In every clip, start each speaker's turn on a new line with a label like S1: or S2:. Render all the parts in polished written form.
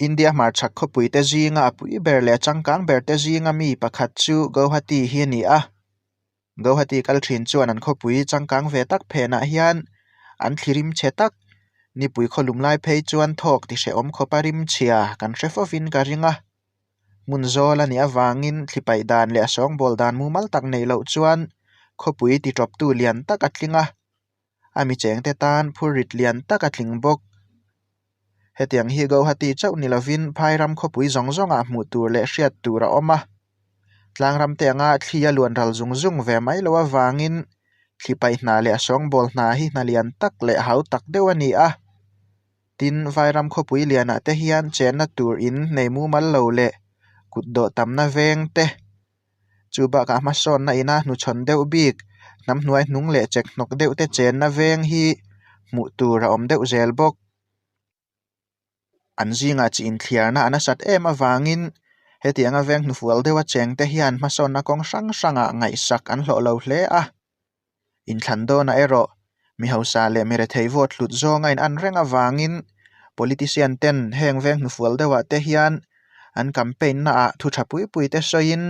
S1: India hmarchhak khawpui te zinga a pui ber leh a changkang ber te zinga mi pakhat chu Guwahati hi a ni a. Guwahati kal thin chuan an khawpui changkang ve tak phenah hian an thli rim chhe tak, nipui khawlum lai phei chuan thawk ti hrehawm khawpa rim chhia kan hre fovin ka ring a. Hmun zawl a nih avangin thli paih dan leh a sawngbawl dan mumal tak neih loh chuan khawpui ti tawptu lian tak a tling a. A mi chengte tan phurrit lian tak a tling bawk. Hetiang hi Guwahati chauh ni lovin Phairam khawpui zawng zawngah hmuh tur leh hriat tur a awm a. Tlangram te anga thli a luan ral zung zung ve mai loh avangin thli paih hna leh a sawngbawl hna hi hna lian tak leh hau tak deuh a ni a. Tin, Vairam khawpui lianah te hian chenna tur in nei mumal lo leh kutdawh tamna veng te Chu bakah hmasawnna ina hnuchhawn deuh bik, hnam hnuai hnung leh chek hnawk deuh te chenna veng hi hmuh tur a awm deuh zel bawk. An zingah chi inthliarna a nasat em avangin hetianga veng hnufual deuha cheng te hian hmasawnna kawng hrang hrangah ngaihsak an hlawh lo hle a. Inthlan dawnah erawh mi hausa leh mi rethei vote hlut zawng a in-an reng avangin politician ten heng veng hnufual deuhah te hian an campaign naah thu tha pui pui te sawiin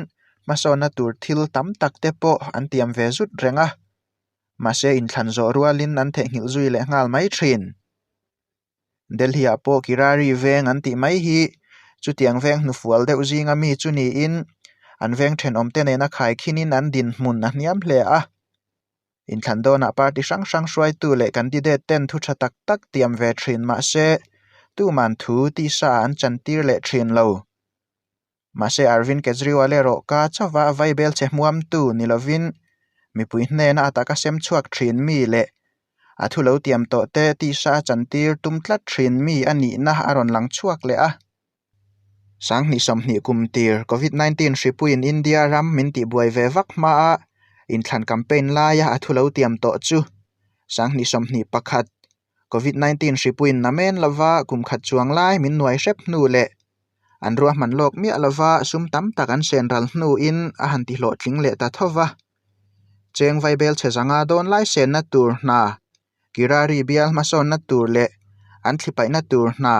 S1: hmasawnna tur thil tam tak te pawh an tiam ve zut reng a, mahse inthlan zawh rualin an theihnghilh zui leh nghal mai thin. Delhi-ah pawh Kirari veng an tih mai hi chutiang veng hnufual deuh zinga mi chu niin an veng thenawmte nena khaikhinin an dinhmun a hniam hle a. Inthlan dawnah party hrang hrang hruaitu leh candidate ten thu tha tak tak tiam ve thin mahse tuman thu tisa an chantir leh thin lo. Mahse Arvind Kejriwal erawh ka chauha vaibel che hmuamtu ni lovin mipui hnena a taka sem chhuak thin mi leh a thu lo tiam tawh te tisa a chantir tum tlat thin mi a nihna a rawn lang chhuak leh a. Sanghnih sawmhnih kum tir Covid 19 hripuiin India ram min tihbuai ve vak hmaa inthlan campaign laia a thu lo tiam tawh chu Sanghnih sawmhnih pakhat Covid 19 hripuiin namen lova kum khat chuang lai min nuai hrep hnu leh An ruahman lawk miah lova sum tam tak an sen ral hnuin a han ti hlawhtling leh ta tho va. Cheng vaibel chhe zanga dawn lai senna tur hna, Kirari bial hmasawnna tur leh an thlipaihna tur hna,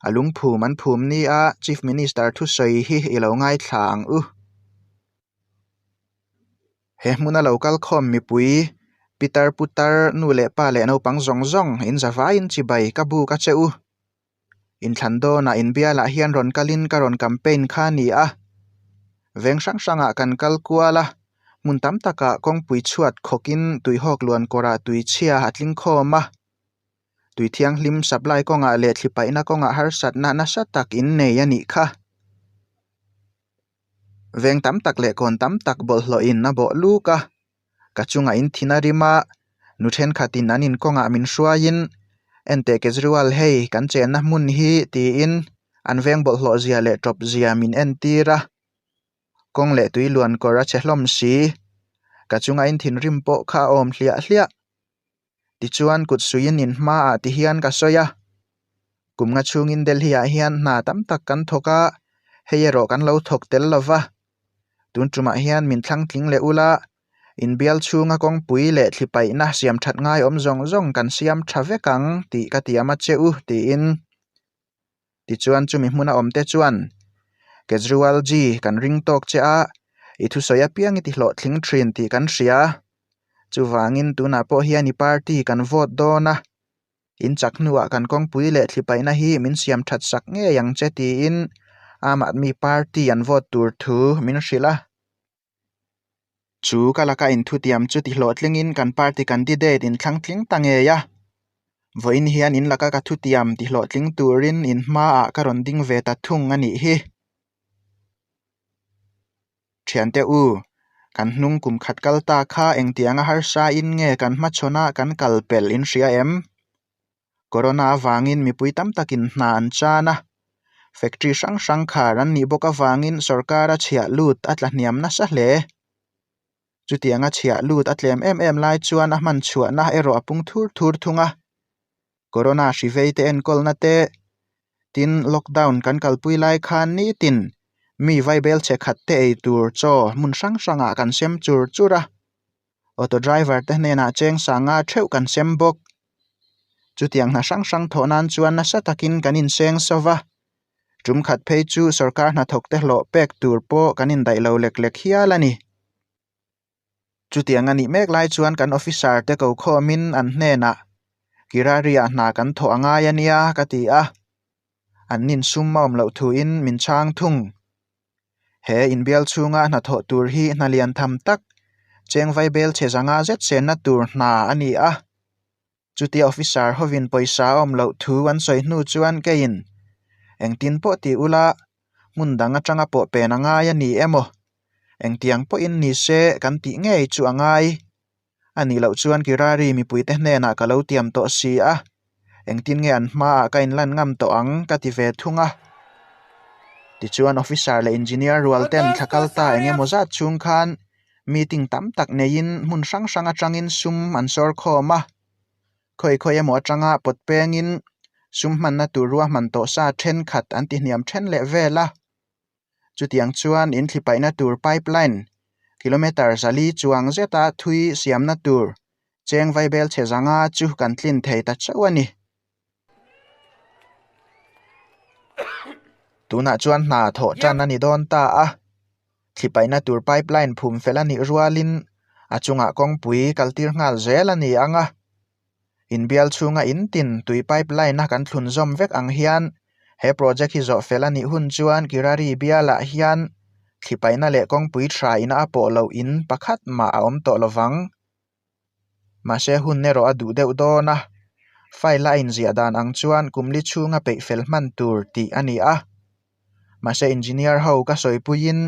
S1: a lungphum an phum nia Chief Minister thusawi hi i lo ngaithla ang u. He hmuna lo kal khawm mipui, pitar putar, nu leh pa leh naupang zawng zawng in zavaiin chibai ka buk a che u. Inthlan dawnah inbialah hian rawn kalin ka rawn campaign kha a ni a. Veng hrang hrangah kan kal kual a, hmun tam takah kawngpui chhuat khawkin tuihawk luan kawrah tui chhia a tling khawm a. Tui thianghlim supply kawngah leh thli paihna kawngah harsatna nasa tak in nei a nih kha. Veng tam tak leh kawn tam tak bawlhhlawhin a bawh luk a. Ka chungah in thin a rim a, nu thenkhatin an inkawngah min hruaiin, Enteh Kejriwal hei kan chenna hmun hi tiin an veng bawlhhlawh zia leh tawp zia min entir a. Kawng leh tui luan kawr a chhe hlawm si. Ka chunga in thinrim pawh kha a awm hliah hliah. Tichuan kut suiin in hmaah ti hian ka sawi a, kum nga chhungin Delhi-ah hian hna tam tak kan thawk a, hei erawh kan lo thawk tel lo va. Tun tumah hian min thlang tling leh ula, inbial chhunga kawngpui leh thli paihna siam that ngai awm zawng zawng kan siam tha vek ang tih ka tiam a che u tiin. Tichuan chumi hmuna awmte chuan, Kejriwal ji, kan ring tawk che a, i thusawi apiang i ti hlawhtling thin tih kan hria. Chuvangin tunah pawh hian i party kan vote dawn a, in chak hnuah kan kawngpui leh thli paihna hi min siam that sak ngei ang che tiin Aam Aadmi Party an vote tur thu min hrilh a. Chu ka laka inthutiam chu ti hlawhtlingin kan party candidate inthlang tling ta ngei a. Vawiin hian in laka ka thutiam ti hlawhtling turin in hmaah ka rawn ding ve ta thung a nih hi. Thiante u, kan hnung kum khat kal ta kha engtianga harsa in nge kan hmachhawn a kan kal pelh in hria em? Corona avangin mipui tam takin hna an chan a, factory hrang hrang khar an nih bawk avangin sorkar a chhiah lut a tla hniam nasa hle. Chutianga chhiah lut a tlem em em lai chuan a hman chhuahna erawh a pung thur thur thung a. Corona hri vei te enkawlna te, tin lockdown kan kalpui lai khan nitin mi vaibel chhe khat te ei tur chaw hmun hrang hrangah kan sem chur chur a. Auto driver te hnenah cheng sanga theuh kan sem bawk. Chutiang hna hrang hrang thawh nan chuan nasa takin kan inseng so va. Tum khat phei chu sorkar hnathawkte hlawh pek tur pawh kan indaih lo lek lek hial a ni. Chutiang a nih mek lai chuan kan officer te ko khawmin an hnenah Kirari-ah hna kan thawh a ngai a nia ka ti a. An nin sum a awm loh thuin min chhang thung. He inbial chhunga hnathawh tur hi hna lian tham tak, cheng vaibel chhe zanga zet senna tur hna a ni a. Chutia officer hovin pawisa a awm loh thu an sawi hnu chuan keiin engtin pawh ti ula hmun dang atanga pawh pen a ngai a ni emaw engtiang pawhin ni se kan tih ngei chu a ngai a nih loh chuan Kirari mipuite hnenah ka lo tiam tawh si a, engtin nge an hmaah ka inlan ngam tawh ang ka ti ve thung a. Tichuan officer leh engineer rual ten thla kal ta eng emaw zat chhung khan meeting tam tak neiin hmun hrang hrang atangin sum an sawr khawm a, khawi khawi emaw atanga pawt pengin sum hmanna tur ruahman tawh sa thenkhat an ti hniam then leh vel a. Chutiang chuan in thli paihna tur pipeline kilometre zali chuang zeta thui siamna tur cheng vaibel chhe zanga chu kan tlin thei ta chauh a ni. Tunah chuan hna thawh tan a ni dawn ta a, thli paihna tur pipeline phum fel a nih rualin a chungah kawngpui kaltir nghal zel a ni ang a. Inbial chhunga in tin tui pipeline a kan thlun zawm vek ang hian he project hi zawh fel a nih hun chuan Kirari bialah hian thli paihna leh kawngpui tha ina a pawh loh in pakhat mah a awm tawh lovang. Mahse hun erawh a duh deuh dawn a, file a inziah dan ang chuan kum li chhunga peih fel hman tur tih a ni a. Mahse engineer ho ka sawipuiin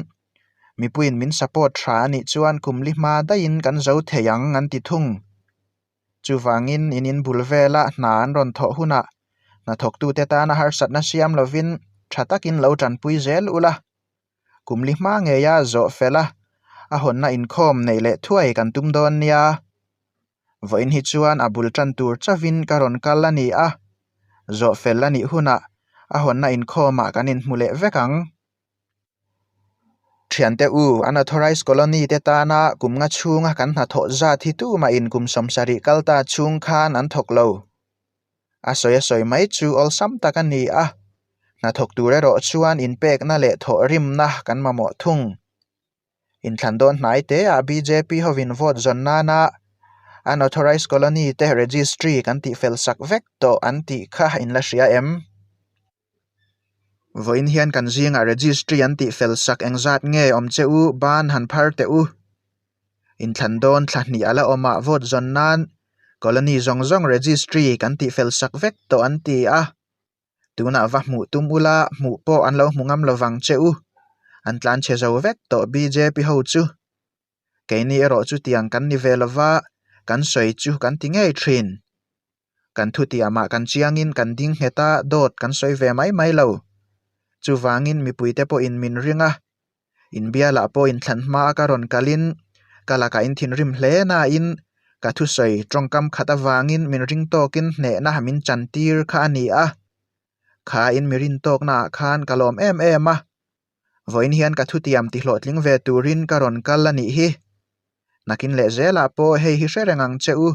S1: mipuiin min support tha a nih chuan kum li hma daihin kan zo thei ang an ti thung. Chuvangin in in bul vela hna an rawn thawh hunah hnathawktute tana harsatna siam lovin tha takin lo tanpui zel ula. Kum li hma ngeia zawh fel a, a hawnna inkhawm neih leh thuai kan tum dawn nia. Vawiin hi chuan a bul tan tur chauhin ka rawn kal a ni a, zawh fel a nih hunah a hawnna inkhawmah kan inhmu leh vek ang. Thiante u, unauthorized colony te tana kum nga chhunga kan hnathawh zat hi tumahin kum 70 kal ta chhung khan an thawk lo. A sawi a sawi mai chu awlsam tak a ni a, hnathawk tur erawh chuan inpekna leh thawhrimna kan mamawh thung. Inthlan dawn hnai te ah bjp hovin vote zawn nana unauthorized colony te registry kan tihfel sak vek tawh an tih kha in la hria em? Vawiin hian kan zingah registry an tihfel sak engzat nge awm che u ban han phar teh u. Inthlan dawn thla hnih a la awm ah vote zawn nan colony zawng zawng registry kan tihfel sak vek tawh an ti a. Tunah va hmuh tum ula hmuh pawh an lo hmu ngam lovang che u. An tlan chhe zo vek tawh bjp ho chu. Keini erawh chutiang kan ni ve lova kan sawi chu kan ti ngei thin. Kan thutiamah kan chiangin kan ding nghet a, dawt kan sawi ve mai mai lo. Chuvangin mipuite pawhin min ring a, inbialah pawh inthlan hma a ka rawn kalin ka lakah in thinrim hle nain ka thusawi tawngkam khat avangin min ring tawkin hnehna min chantir kha a ni a. Kha in mi rin tawknaah khan ka lawm em em a, Vawiin hian ka thutiam tihlawhtling ve turin ka rawn kal a nih hi. Nakin leh zelah pawh hei hi hre reng ang che u,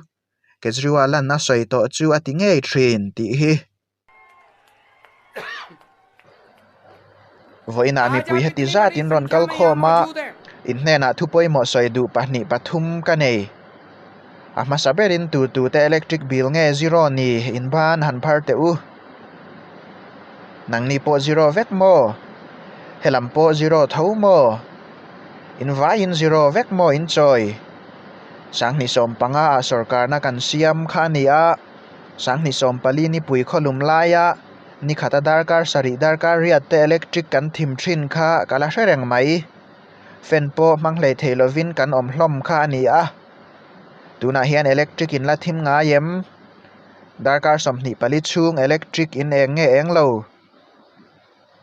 S1: Kejriwal an a sawi tawh chu a ti ngei thin tih hi. Vawiinah mipui heti zatin rawn kal khawm a, in hnenah thu pawimawh sawi duh pahnih pathum ka nei. A hmasa berin tu tute electric bill nge zero ni in ban han phar teh u. Nangni pawh zero vek maw? Helam pawh zero tho maw? In vaiin zero vek maw in chawi? Sanghnih 15 ah sawrkarna kan siam kha a ni a, sanghnih 14 nipui khawlum laia nikhata darkar sarih darkar riat te electric kan thim thin kha ka la hre reng mai. Fan pawh hmang hlei thei lovin kan awm hlawm kha a ni a. Tunah hian electric in la thim ngai em? Darkar 24 chhung electric in eng nge eng lo?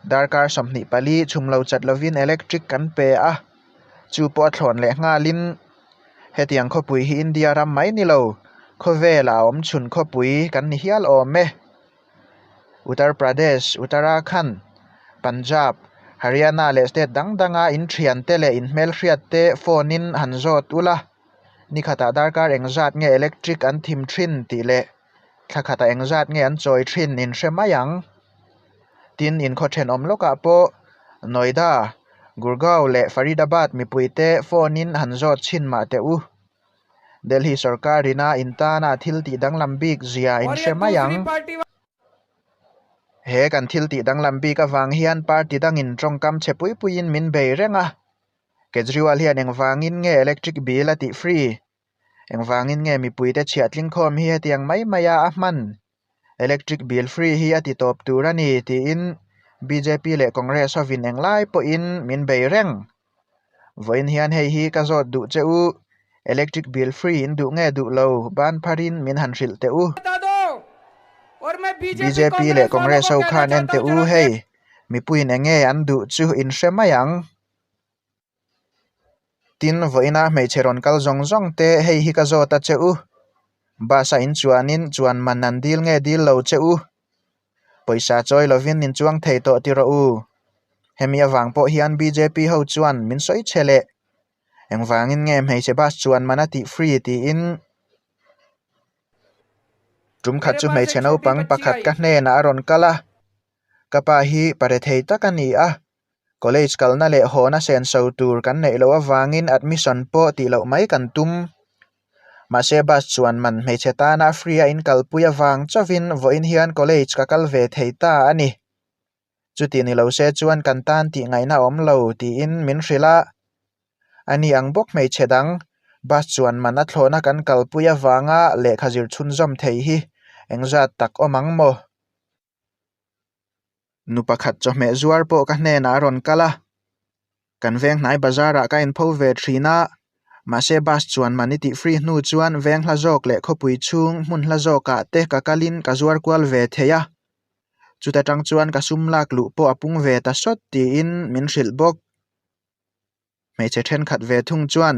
S1: Darkar 24 chhum lo chat lovin electric kan pe a, chu pawh a thlawn leh nghalin hetiang khawpui hi India ram mai ni lo, khawvelah a awm chhun khawpui kan ni hial awm e. Uttar Pradesh, Uttarakhand, Punjab, Haryana leh state dang danga in thiante leh in hmelhriatte phone in han zawt ula. Nikhatah darkar engzat nge electric an thim thin tih leh thla khatah engzat nge an chawi thin in hre mai ang. Tin, inkhaw thenawm lawkah pawh Noida, Gurgaon leh Faridabad mipuite phone-in han zawt chhin mah teh u. Delhi sorkarina in tana thil tih danglam bik zia in hre mai ang. He kan thil tih danglam bik avang hian party dangin tawngkam chhe pui puiin min bei reng a. Kejriwal hian engvangin nge electric bill a tih free? Engvangin nge mipuite chhiah tlingkhawm hi hetiang mai maia a hman? Electric bill free hi a ti tawp tur a ni tiin bjp leh Congress hovin englai pawhin min bei reng. Vawiin hian hei hi ka zawt duh che u, electric bill free in duh nge duh lo ban pharin min han hrilh teh u. Bjp leh Congress ho khan en teh u hei, mipuiin enge an duh chu in hre mai ang. Tin, vawiina hmeichhe rawn kal zawng zawng te hei hi ka zawt a che u. Bus a in chuanin chuan man an dil nge dil lo che u. Pawisa chawi lovin in chuang thei tawh ti rawh u. Hemi avang pawh hian bjp ho chuan min sawi che leh. Engvangin nge hmeichhe bus chuan man a tih free tiin. Tum khat chu hmeichhe naupang pakhat ka hnenah a rawn kal a. Ka pa hi pare thei tak a ni a. College kalna leh hawna senso tur kan neih loh avangin admission pawh tih loh mai kan tum. Mahse bus chuan man hmeichhe tana free a inkalpui avang chauhin vawiin hian college ka kal ve thei ta a ni. Chuti ni lo se chuan kan tan tih ngaihna awm lo tiin min hrilh a. A ni ang bawk hmeichhe dang bus chuan man a thlawhna kan kalpui avanga lehkha zir chhunzawm thei hi engzat tak awm ang maw? Nu pakhat chawhmeh zuar pawh ka hnenah a rawn kal a, kan veng hnai bazar ah ka inpho ve thin a, mahse bus chuan man i tih free hnu chuan veng hla zawk leh khawpui chhung hmun hla zawk ah te ka kalin ka zuar kual ve thei a, chuta tang chuan ka sum lak luh pawh a pung ve ta sawt tiin min hrilh bawk. Hmeichhe thenkhat ve thung chuan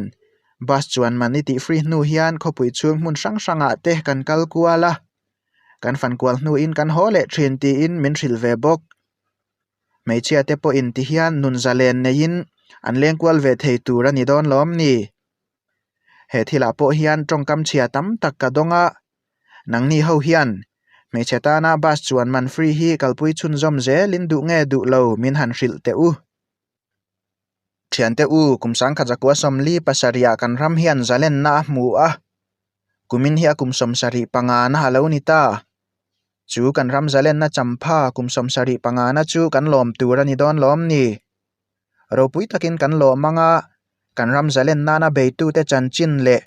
S1: bus chuan man i tih free hnu hian khawpui chhung hmun hrang hrangah te kan kal kual a, kan fan kual hnuin kan haw leh thin tiin min hrilh ve bawk. Hmeichhia te pawhin ti hian nun zalen neiin an leng kual ve thei tur a ni dawn lawm ni? He thilah pawh hian tawngkam chhia tam tak ka dawng a, nangni ho hian hmeichhe tana bus chuan man free hi kalpui chhunzawm zelin duh nge duh lo min han hrilh teh u. Thiante u, kum sangkhat zakua sawmli pasarihah kan ram hian zalenna a hmu a, kumin hi a kum 75 na a lo ni ta. Chu kan ram zalenna champha kum 75 na chu kan lawm tur a ni dawn lawm ni? Ropui takin kan lawm ang a, kan ram zalen nana beitute chanchin leh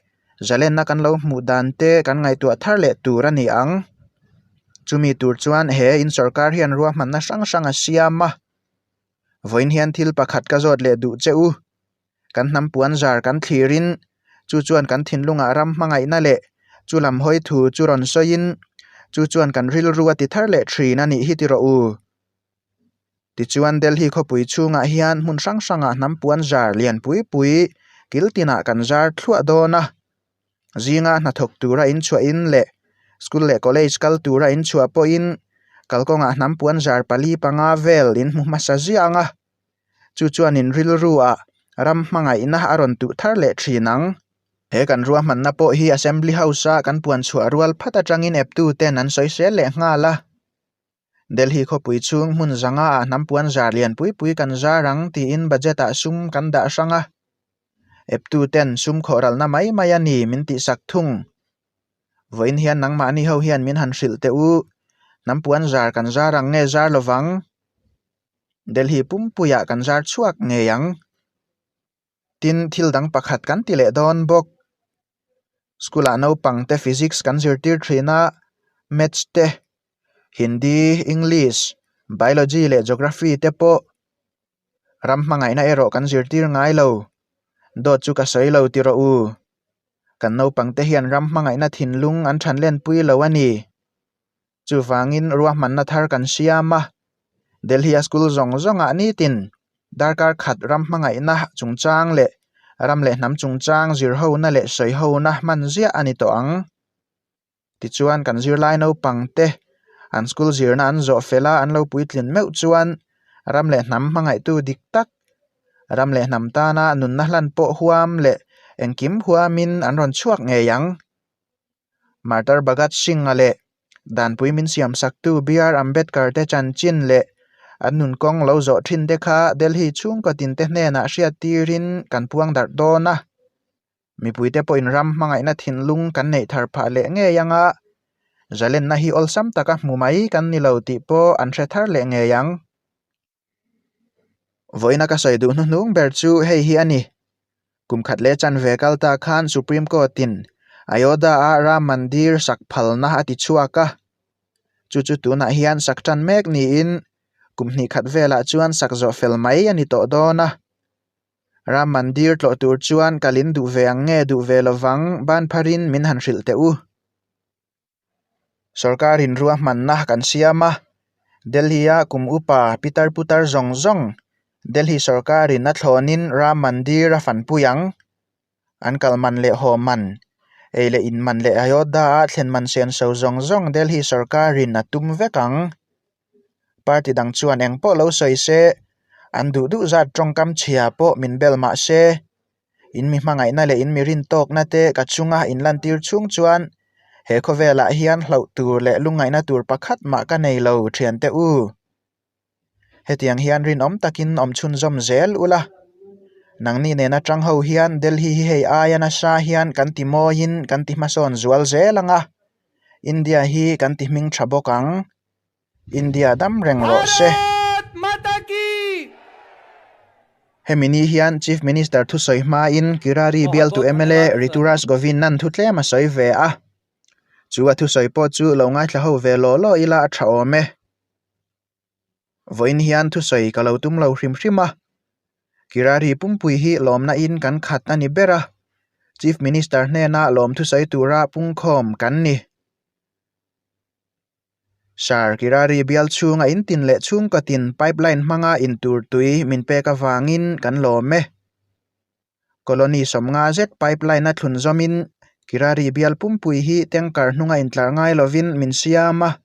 S1: zalenna kan lo hmuh dan te kan ngaihtuah thar leh tur a ni ang. Chumi tur chuan he in sawrkar hian ruahmanna hrang hrang a siam a. Vawiin hian thil pakhat ka zawt leh duh che u. Kan hnam puan zar kan thlirin chu chuan kan thinlungah ram hmangaihna leh chu lam hawi thu chu rawn sawiin chu chuan kan rilru a ti thar leh thin a nih hi ti rawh u. Tichuan Delhi khawpui chhungah hian hmun hrang hrangah hnam puan zar lian pui pui kil tinah kan zar thluah dawn a. Zinga hnathawk tura inchhuahin leh school leh college kal tura inchhuah pawhin kalkawngah hnam puan zar pali panga vel in hmu hmasa ziah ang a, chu chuan in rilruah ram hmangaihna a rawn tuh thar leh thin ang. He kan ruahmanna pawh hi Assembly House-a kan puan chhuah rual phat atangin eptu ten an sawi sel leh nghal a. Delhi khawpui chhung hmun zanga ah hnam puan zar lian pui pui kan zar ang tiin budget ah sum kan dah hrang a. Eptu ten sum khawhralna mai mai a ni min tihsak thung. Vawiin hian nangmahni ho hian min han hrilh teh u, hnam puan zar kan zar ang nge zar lovang? Delhi pumpuiah kan zar chhuak ngei ang. Tin, thil dang pakhat kan ti leh dawn bawk. School ah naupang te physics kan zirtir thin a, maths te, Hindi, English, Biology leh Geography te pawh ram hmangaihna erawh kan zirtir ngai lo. Dawt chu ka sawi lo ti rawh u. Kan naupang te hian ram hmangaihna thinlung an than lenpui lo a ni. Chuvangin ruahmanna thar kan siam a, Delhi-a school zawng zawngah nitin darkar khat ram hmangaihna chungchang leh ram leh hnam chungchang zirhona leh sawihona hman ziah a ni tawh ang. Tichuan kan zirlai naupang te an school zirna an zawh fel a an lo puitlin meuh chuan ram leh hnam hmangaihtu dik tak, ram leh hnam tana nunna hlan pawh huam leh engkim huamin an rawn chhuak ngei ang. Martar Bhagat Singh-a leh Danpui min siamsaktu BR Ambedkar te chanchin leh An nun kawng lo zawh thin te kha Delhi chhungkaw tin te hnenah hriat tirin kan puang darh dawn a. Mipuite pawhin ram hmangaihna thinlung kan neih thar phah leh ngei ang a, zalenna hi awlsam taka hmu mai kan ni lo tih pawh an hre thar leh ngei ang. Vawiina ka sawi duh hnuhnung ber chu hei hi a ni. Kum khat leh chanve kal ta khan Supreme Court-in Ayodhya-a Ram Mandir sak phalna a ti chhuak a. Chu chu tunah hian sak tan mek niin kum hnih khat velah chuan sak zawh fel mai a ni tawh dawn a. Ram Mandir tlawh tur chuan kalin duh ve ang nge duh ve lovang ban pharin min han hrilh teh u. Sorkarin ruahmanna kan siam a, Delhi-a kum upa pitar putar zawng zawng Delhi sorkarin a thlawnin Ram Mandir a fanpui ang. An kal man leh haw man, ei leh in man leh Ayodhya-a thlen man senso zawng zawng Delhi sorkarin a tum vek ang. Party dang chuan eng pawh lo sawi se, an duh duh zat tawngkam chhia pawh min bel mah se, In mi hmangaihna leh in mi rintawkna te ka chunga in lantir chhung chuan he khawvelah hian hlauh tur leh lungngaihna tur pakhat mah ka nei lo thiante u. Hetiang hian rinawm takin awm chhunzawm zel ula. Nangni nena tang ho hian Delhi hi hei aia nasa hian kan ti mawiin kan ti hmasawn zual zel ang a, India hi kan ti hming tha bawk ang. India dam reng rawh se. Hemi ni hian Chief Minister thusawi hmain Kirari bialtu mla Rituraj Govind-a'n thu tlem a sawi ve a. Chu a thusawi pawh chu lo ngaithla ho ve law law ila a tha awm e. Vawiin hian thusawi ka lo tum lo hrim hrim a. Kirari pumpui hi lawmna in kan khat a ni ber a. Chief Minister hnena lawm thusawi tura pungkhawm kan ni. Sir Kirari bial chhunga in tin leh chhungkaw tin pipeline hmanga in tur tui min pek avangin kan lawm e. Colony sawmnga zet pipeline a thlun zawmin Kirari bial pumpui hi tanker hnunga intlar ngai lovin min siam a.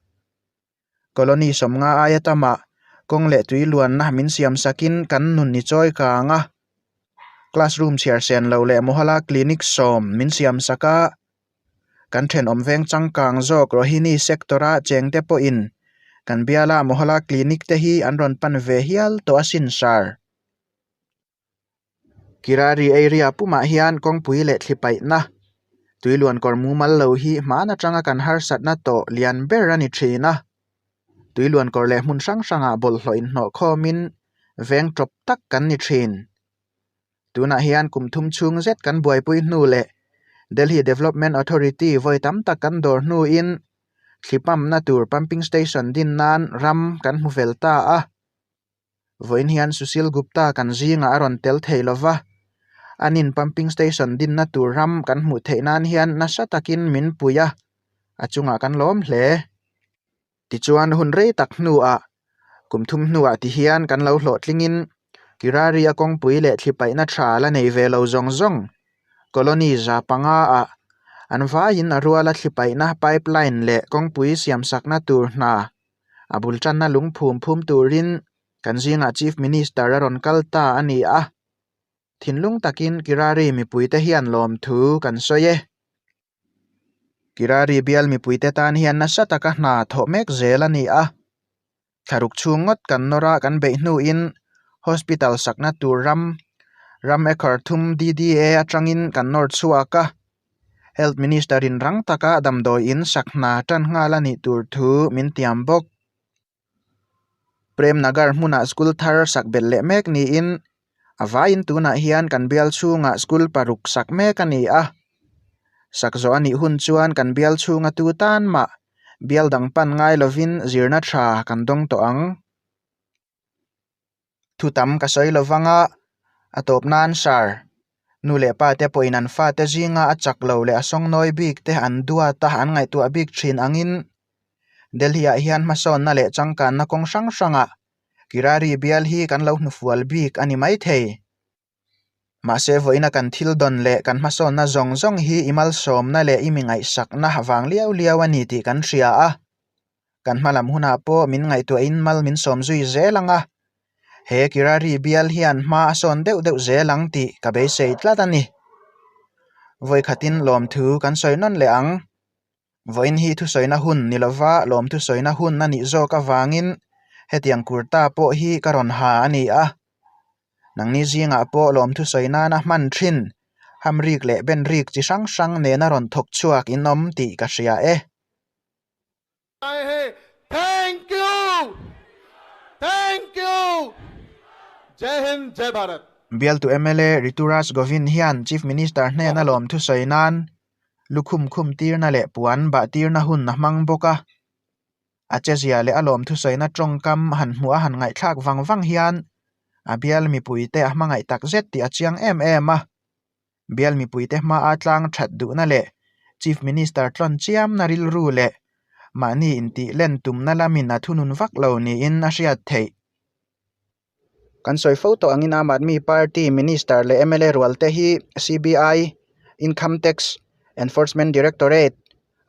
S1: Colony sawmnga aia tamah kawng leh tui luanna min siam sakin kan nun ni chawi kang a. Classroom chhiar sen lo leh Mohalla Clinic sawm min siam sak a. Kan thenawm veng changkang zawk Rohini sector-a chengte pawhin kan biala Mohalla Clinic te hi an rawn pan ve hial tawh asin sir. Kirari area pumah hian kawngpui leh thli paihna tuiluan kawr mumal lo hi hman atanga kan harsatna tawh lian ber a ni thin a. Tuiluan kawr leh hmun hrang hrangah bawlhhlawh inhnawh khawmin veng tawp tak kan ni thin. Tunah hian kum thum chhung zet kan buaipui hnu leh Delhi Development Authority vawi tam tak kan dawr hnuin thli pump-na tur pumping station din nan ram kan hmu fel ta a. Vawiin hian Sushil Gupta kan zingah a rawn tel thei lo va, anin pumping station dinna tur ram kan hmuh theih nan hian nasa takin min pui a, a chungah kan lawm hle. Tichuan hun rei tak hnuah, kum thum hnuah ti hian kan lo hlawhtlingin Kirari-a kawngpui leh thli paihna tha la nei ve lo zawng zawng colony za panga ah an vaiin a ruala thli paihna pipeline leh kawngpui siamsakna tur hna a bul tanna lungphum phum turin kan zingah Chief Minister a rawn kal ta a ni a. Thinlung takin Kirari mipuite hian lawmthu kan sawi e. Kirari bial mipuite tan hian nasa taka hna thawh mek zel a ni a. Thlaruk chhung ngawt kan nawr a kan beih hnuin hospital sakna tur ram ram acre thum DDA atangin kan nawr chhuak a. Health Minister in rang taka damdawi in sak hna tan nghal a nih tur thu min tiam bawk. Prem Nagar hmunah school thar sak belh leh mek niin a vaiin tunah hian kan bial chhungah school paruk sak mek a ni a. Sak zawh a nih hun chuan kan bial chhunga tu tan mah bial dang pan ngai lovin zirna tha kan dawng tawh ang. Thu tam ka sawi lo vang a, a tawp nan sir. Nu leh pa te pawhin an fate zinga a chak lo leh a sawngnawi bik te an duat a, an ngaihtuah bik thin angin Delhi-ah hian hmasawnna leh changkanna kawng hrang hrangah Kirari bial hi kan lo hnufual bik a ni maithei. Mahse vawiina kan thil dawn leh kan hmasawnna zawng zawng hi i malsawmna leh i mi ngaihsakna vang liau liau a ni tih kan hria a. Kan hmalam hunah pawh min ngaihtuahin mal min sawm zui zel ang a, he Kirari bial hian hma a sawn deuh deuh zel ang tih ka beisei tlat a ni. Vawikhatin lawmthu kan sawi nawn leh ang. Vawiin hi thusawina hun ni lova lawmthusawina hun a nih zawk avangin. Hetiang kurta pawh hi ka rawn ha a ni a. Nangni zingah pawh lawmthu sawi nana hman thin, hamrik leh benrik chi hrang hrang nena rawn thawk chhuak in awm tih ka hria e.
S2: Thank you! Thank you! Jai Hind, Jai Bharat!
S1: Bialtu mla Rituraj Govind hian Chief Minister hnena lawmthu sawi nan lukhum khum tirna leh puan bah tirna hun a hmang bawk a. A chezia leh a lawmthu sawina tawngkam han hmuh a han ngaihthlak vang vang hian a bial mipuite a hmangaih takzet tih a chiang em em a. Bial mipuite hmaa tlang that duhna leh Chief Minister tlawn chiamna rilru leh mahni intih len tumna lamin a thunun vak lo niin a hriat theih. Kan sawi fo tawh angin Aam Aadmi Party Minister leh mla rualte hi CBI, Income Tax Enforcement Directorate,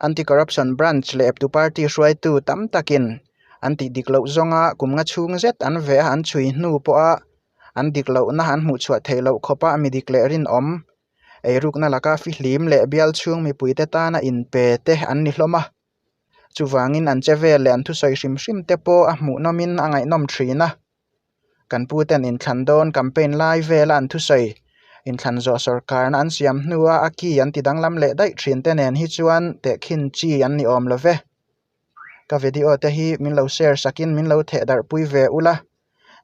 S1: Anti-Corruption Branch leh eptu party hruaitu tam takin an tih dik loh zawnga kum nga chhung zet an veh a an chhui hnu pawha an dik lohna an hmuh chhuah theih loh khawpa mi dik leh rinawm eirukna laka fihlim leh bial chhung mipuite tana inpe te an ni hlawm a. Chuvangin an che vel leh an thusawi hrim hrim te pawh a hmuhnawmin a ngaihnawm thin a. Kan puten inthlan dawn campaign lai vela an thusawi inthlan zawh sawrkarna an siam hnua a ki an ti danglam leh daih thin te nen hi chuan tehkhin chi an ni awm lo ve. Ka video te hi min lo share sakin min lo theh darh pui ve ula.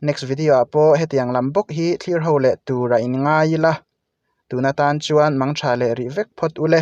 S1: Next video ah pawh hetiang lam bawk hi thlir ho leh tur a inngai ila. Tun atan chuan mangtha leh rih vek phawt ule.